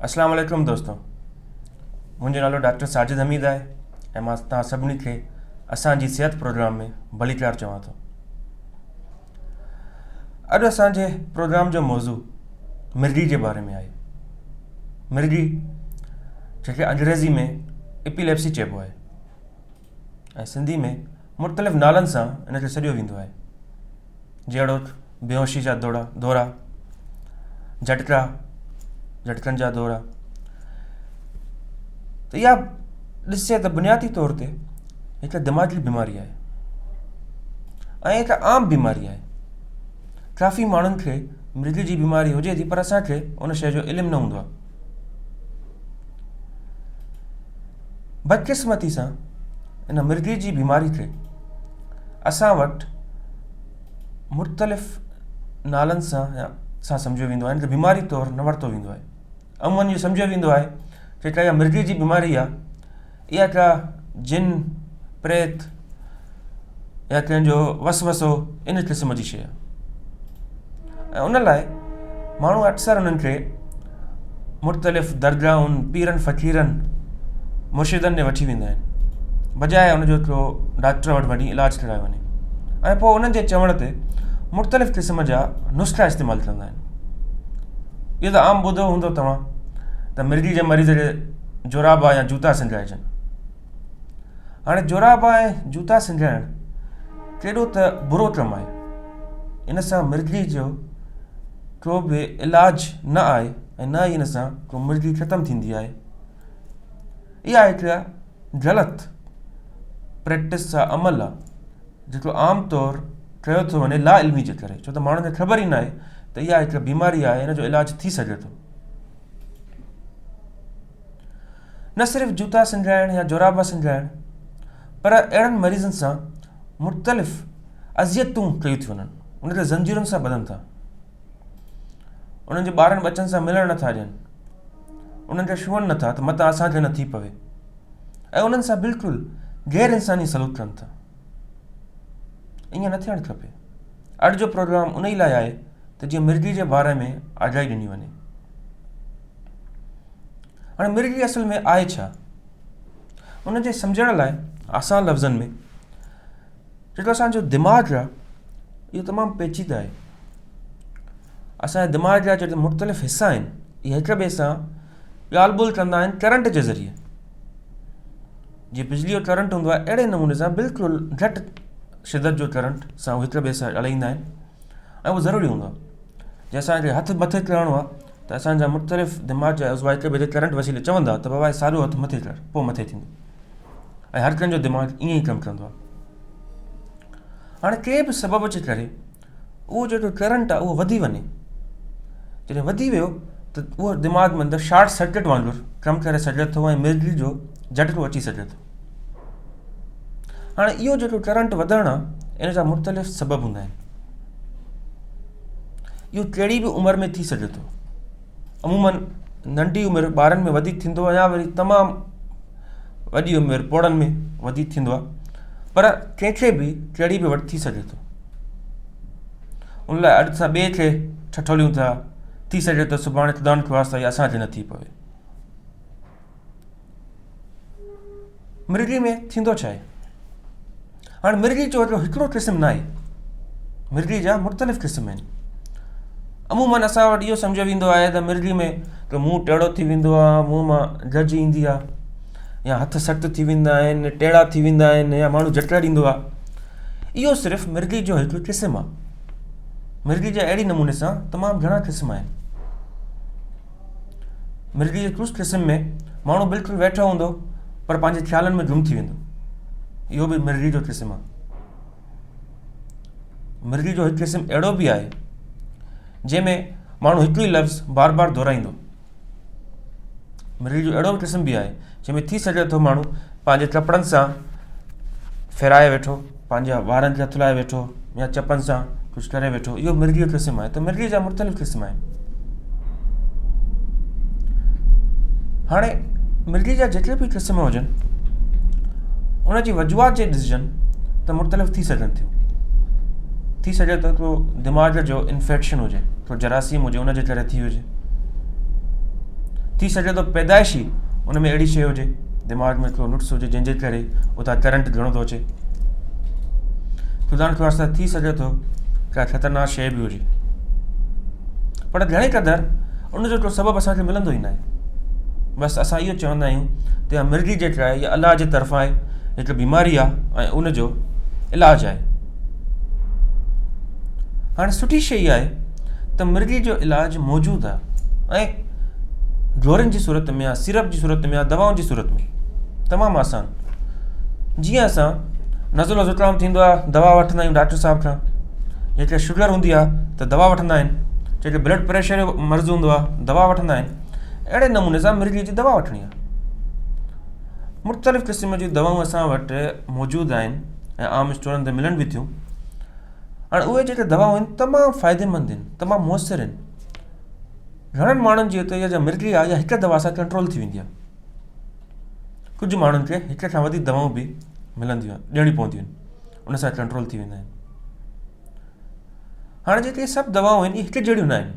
اسلام عليڪم دوستو منهنجو نالو ڊاڪٽر ساجد حميد آهي ۽ مان توهان سڀني کي اسان جي صحت پروگرام ۾ ڀليڪار چوان ٿو. اڄ اسان جي پروگرام جو موضوع مرگي جي باري ۾ آهي. مرگي جنهن کي انگريزي ۾ اپيليپسي چئبو آهي ۽ سنڌي ۾ مختلف نالن سان ان کي سڏيو ويندو آهي جهڙوڪ بيهوشي جا دورا دورا جهٽڪا جهٽڪن جا دورا ته اها ڏسجي ته بنيادي طور تي هڪ دماغي بيماري آهي ۽ هڪ عام بيماري آهي ڪافي ماڻهن کي مرگي جي بيماري هجي ٿي پر اسانکي ان شيء جو علم نه هوندو آهي بدقسمتي سان ان مرگي جي بيماري کي اسان وٽ مختلف نالن سان يا سان سمجهيو ويندو آهي بيماري طور نه ورتو ويندو آهي عمومن اهو سمجهيو ويندو آهي جيڪا اها مرگي جي بيماري آهي اها ڪا جن پريت يا ڪنهن جو وسوسو ان قسم جي شيء آهي ۽ ان لاء ماڻهو اڪثر انهن کي مختلف درگاهن پيرن فقيرن مرشدن ڏي وٺي ويندا آهن بجاء ان جو ڪو ڊاڪٽر وٽ وڃي علاج ڪرايو وڃي ۽ پوء انهن جي چوڻ تي مختلف قسم جا نسخا استعمال ڪندا آهن. اهو ته عام ٻڌو هوندو توهان ته مرگي جي مريض کي جورابا يا جوتا سنگهائجن. هاڻي جورابا ۽ جوتا سنگهائڻ ڪيڏو ته برو ڪم آهي. ان سان مرگي جو ڪو به علاج نه آهي ۽ نه ئي ان سان ڪو مرگي ختم ٿيندي آهي. اها هڪ غلط پريڪٽس آ عمل آ جيڪو عام طور ڪيو ٿو وڃي لا علمي جي ڪري ڇو ته ماڻهن کي خبر ئي ناهي ته اها هڪ بيماري آهي ان جو علاج ٿي سگهي ٿو. نه صرف جوتا سنجهائڻ يا جورابا سنجهائڻ پر اهڙن مريضن سان مختلف اذيتون ڪيون ٿيون وڃن ان کي زنجيرن سان ٻڌن ٿا انهن جي ٻارن ٻچن سان ملڻ نٿا ڏين انهن کي ڇهن نٿا ته متان اسان کي نه ٿي پوي ۽ انهن سان بلڪل غير انساني سلوڪ ڪن ٿا. ائين نه ٿيڻ کپي. اڄ جو پروگرام ان ئي لاء آهي ته جيئن مرگي جي باري ۾ آگاهي ڏني وڃي. هاڻي مرگي اصل ۾ آهي ڇا؟ ان جي سمجهڻ لاء آسان لفظن ۾ جيڪو اسانجو دماغ آهي اهو تمام پيچيده آهي. اسان جي دماغ جا جيڪي مختلف حصا آهن اهي هڪ ٻئي سان ڳالهه ٻولهه ڪندا آهن ڪرنٽ جي ذريعي. جيئن بجلي جو ڪرنٽ هوندو آهي اهڙي نموني سان بلڪل گهٽ شدت جو ڪرنٽ سان هڪ ٻئي سان ڳالهائيندا آهن ۽ اهو ضروري هوندو آهي. جي اسان کي هٿ مٿي ڪرڻو آهي ته اسان جا مختلف دماغ جا عضوا هڪ ٻئي کي ڪرنٽ وسيلي چوندا ته بابا ساڄو هٿ مٿي ڪر پوء مٿي ٿيندو ۽ هر ڪنهن جو دماغ ائين ئي ڪم ڪندو آهي. هاڻي ڪنهن به سبب جي ڪري اهو جيڪو ڪرنٽ آهي اهو وڌي وڃي جڏهن وڌي ويو ته اهو دماغ ۾ اندر شارٽ سرڪٽ وانگر ڪم ڪري سگهي ٿو ۽ مرگي جو جهٽڪو اچي سگهي ٿو. هاڻي اهو جيڪو ڪرنٽ وڌڻ آهي ان جا مختلف سبب هوندا آهن. اهو ڪهڙي به عمر ۾ ٿي سگهي ٿو. عمومن ننڍي عمر ٻارن ۾ وڌيڪ ٿيندو آهي يا وري تمام وڏي عمر پوڙهن ۾ وڌيڪ ٿيندو آهي پر ڪنهن کي به ڪهڙي به وقت ٿي سگهي ٿو. ان لاء اڄ اسان ٻئي کي ٺٺوليون ٿا ٿي سگهي ٿو سڀاڻي خدا نخواسته اها اسان کي نه ٿي پوي. مرگي ۾ ٿيندو ڇا آهي؟ هاڻي مرگي جو هڪڙو قسم نه آهي، مرگي جا مختلف قسم آهن. عمومن اسان وٽ اهو سمجهيو ويندو آهي ته مرگي ۾ ته منهن ٽيڙو ٿي ويندو آهي، منهن مان گج ايندي آهي يا هٿ سخت ٿي ويندا آهن، ٽيڙا ٿي ويندا آهن يا ماڻهو جهٽڪا ڏيندو آهي. اهو صرف مرگي جو هڪ قسم آهي. مرگي جا اهڙي نموني سان تمام گهڻا قسم آهن. مرگي جي ڪجهه قسم ۾ ماڻهو بلڪل ويٺو هوندو پر پنهنجي خيالن ۾ گم ٿي ويندو. اهو به مرگي جو قسم آهي. مرگي جو هڪ قسم اهڙو به آهي جنهن ۾ ماڻهو هڪ ئي لفظ بار بار دهرائيندو. مرگي جو اهڙو به قسم به آهي جنهن ۾ ٿي سگهي ٿو ماڻهو پنهنجي ڪپڙن سان ڦيرائي ويٺو، پنهنجي وارن کي هٿ لائي ويٺو يا چپن سان ڪجهه ڪري ويٺو. اهو مرگي جو قسم آهي ته مرگي جا مختلف قسم آهن. هاڻي مرگي جا جيترا به قسم هجن ان جي وجوهات جي ڏسجن ته مختلف ٿي سگهن ٿيون. ٿي سگهي ٿو ڪو دماغ جو انفيڪشن هجي، ڪو جراثيم هجي ان جي ڪري ٿي هجي. ٿي سگهي ٿو پيدائشي ان ۾ اهڙي شيء هجي، دماغ ۾ ڪو نقص هجي جنهن جي ڪري اتان ڪرنٽ گهڻو ٿو اچي. خدا نخواسته ٿي سگهي ٿو ڪا خطرناڪ شيء به هجي. پر گهڻي قدر ان جو ڪو سبب اسان کي ملندو ئي ناهي. بس اسان اهو چوندا آهيون ته اها مرضي جيڪا آهي اها الله جي طرفان آهي، هڪ بيماري آهي ۽ ان جو علاج آهي. هاڻي سٺي شيء اها آهي ته مرگي جو علاج موجود آهي ۽ گورين جي صورت ۾ آهي سيرپ جي صورت ۾ آهي دوائن جي صورت ۾ تمام آسان جيئن اسان نزلو زڪام ٿيندو آهي دوا وٺندا آهيون ڊاڪٽر صاحب کان جيڪي شگر هوندي آهي ته دوا وٺندا آهن جيڪي بلڊ پريشر جو مرض هوندو آهي دوا وٺندا آهن اهڙي نموني سان مرگي جي دوا وٺڻي آهي مختلف قسم جون دوائون اسان وٽ موجود آهن ۽ عام اسٽورن تي ملن به ٿيون هاڻي اهي جيڪي دوائون آهن تمام فائديمند آهن تمام موثر آهن گهڻن ماڻهن جي هتي اها مرگي آهي اها هڪ دوا سان ڪنٽرول ٿي ويندي آهي ڪجهه ماڻهن کي هڪ کان وڌيڪ دوائون به ملنديون آهن ڏيڻيون پونديون آهن ان سان ڪنٽرول ٿي ويندا آهن هاڻي جيڪي سڀ دوائون آهن اهي هڪ جهڙيون نه آهن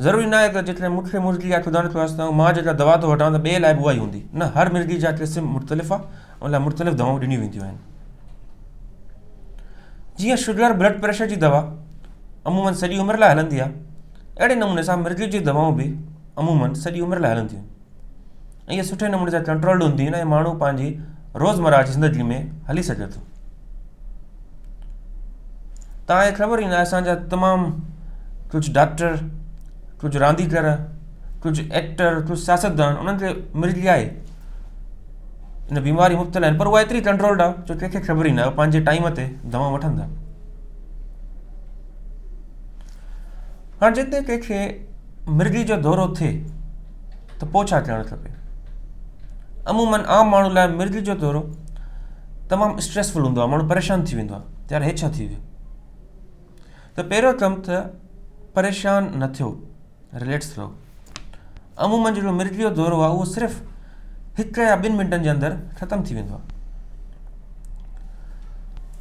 ضروري نه آهي ته جيڪڏهن مون کي مرگي آهي خدا نخواسته ۽ مان جيڪا دوا ٿو وٺان ته ٻئي لاء به اها ئي هوندي نه هر مرگي جا قسم مختلف آهي ان لاء مختلف دوائون ڏنيون وينديون آهن جيئن شگر بلڊ پريشر جي دوا عمومن سڄي عمر لاء هلندي آهي اهڙي نموني سان مرگي جون دوائون به عمومن سڄي عمر لاء هلنديون آهن ۽ اهي سٺي نموني سان ڪنٽرولڊ هونديون آهن ۽ ماڻهو پنهنجي روزمرهه جي زندگي ۾ هلي سگهي ٿو توهان کي خبر ئي ناهي اسان جا تمام ڪجهه ڊاڪٽر ڪجهه رانديگر ڪجهه ايڪٽر ڪجهه سياستدان انهن کي مرگي آهي ان بيماري مبتلا آهن پر اها ايتري ڪنٽرولڊ آهي جو ڪنهن کي خبر ئي ناهي پنهنجي ٽائيم تي دوائون وٺن ٿا هاڻي جتي ڪنهن کي مرگي جو دورو ٿئي ته پوء ڇا ڪرڻ کپي عمومن عام ماڻهو لاء مرگي جو دورو تمام اسٽريسفل هوندو آهي ماڻهو پريشان ٿي ويندو آهي ته يار هي ڇا ٿي ويو ته پهريون ڪم ته پريشان نه ٿيو رليڪس رهو عمومن جيڪو مرگي جو دورو آهي اهو صرف هڪ يا ٻن منٽن جي اندر ختم ٿي ويندو آهي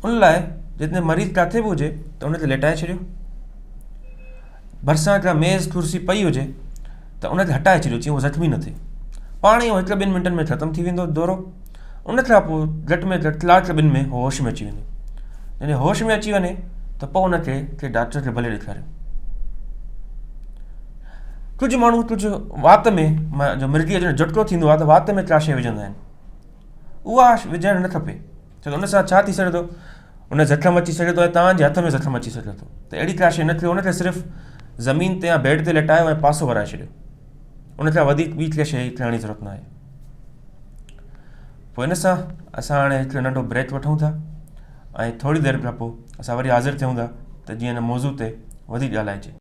ان لاء جتي مريض ڪاٿي به هجي ته ان کي ليٽائي ڇڏيو ڀرسان ڪا ميز ڪرسي پئي هجي ته ان کي هٽائي ڇڏيو جيئن هو زخمي نه ٿئي پاڻ ئي هڪ ٻن منٽن ۾ ختم ٿي ويندو دورو ان کان پوء گهٽ ۾ گهٽ ڪلاڪ ٻن ۾ هو هوش ۾ اچي ويندو جڏهن هوش ۾ اچي وڃي ته پوء ان کي ڪنهن ڊاڪٽر کي ڀلي ڏيکاريو ڪجهه ماڻهو ڪجهه وات ۾ جو مرگيء جو جهٽڪو ٿيندو آهي ته وات ۾ ڪا شيء وجهندا آهن اها وجهڻ نه کپي ڇو ته ان سان ڇا ٿي سگهي ٿو ان زخم اچي سگهي ٿو ۽ توهان جي هٿ ۾ زخم اچي سگهي ٿو ته اهڙي ڪا شيء نه ٿئي ان کي صرف زمين تي يا بيڊ تي ليٽايو ۽ پاسو ورائي ڇڏيو ان کان وڌيڪ ٻي ڪا شيء ڪرڻ جي ضرورت ناهي پوء ان سان اسان هاڻي هڪ ننڍو بريڪ وٺون ٿا ۽ ٿوري دير کان پوء اسان وري حاضر ٿيون ٿا ته جيئن ان موضوع تي وڌيڪ ڳالهائجي.